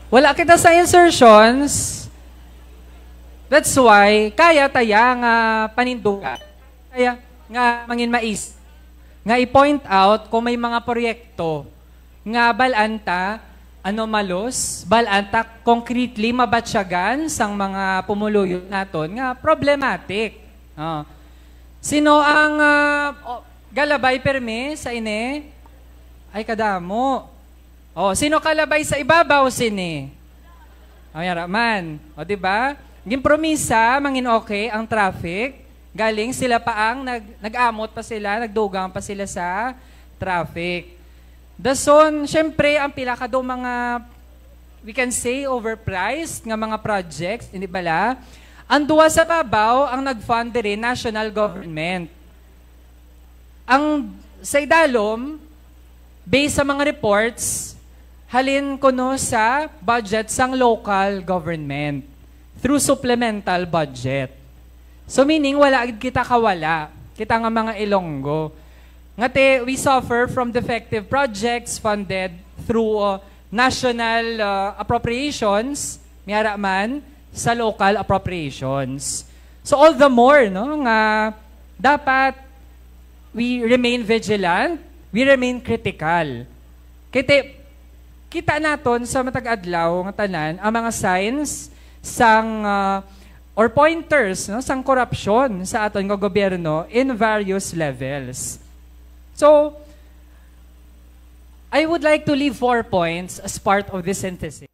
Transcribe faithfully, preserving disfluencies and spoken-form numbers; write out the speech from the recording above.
Wala kita sa insertions. That's why, kaya taya nga panindugan. Kaya nga mangin mais. Nga i-point out kung may mga proyekto nga bal-an ta anomalous, bal-an ta concretely mabatyagan sang mga pumuluyo naton nga problematic. Oh. Sino ang ah, oh, galabay permi sa ini? Ay, kadamo. Oh, sino kalabay sa ibabaw sini? Ay, ara man. O, di ba? Ginpromisa, mangin okay ang traffic. Galing sila pa ang nag, nag-amot pa sila, nagdugang pa sila sa traffic. Dason, syempre, ang pila ka do mga, we can say, overpriced nga mga projects, hindi bala? Ang duwa sa babaw, ang nag-fund diri, national government. Ang sa idalom, based sa mga reports, halin kuno sa budget sang local government through supplemental budget. So meaning, wala gid kita kawala, kita nga mga Ilonggo. Ngati, we suffer from defective projects funded through uh, national uh, appropriations, miara man sa local appropriations. So all the more, no, nga dapat we remain vigilant, we remain critical. Kiti, kita naton sa matag adlaw nga tanan ang mga signs sang uh, or pointers, no, sang korupsyon sa aton nga gobyerno in various levels. So, I would like to leave four points as part of this synthesis.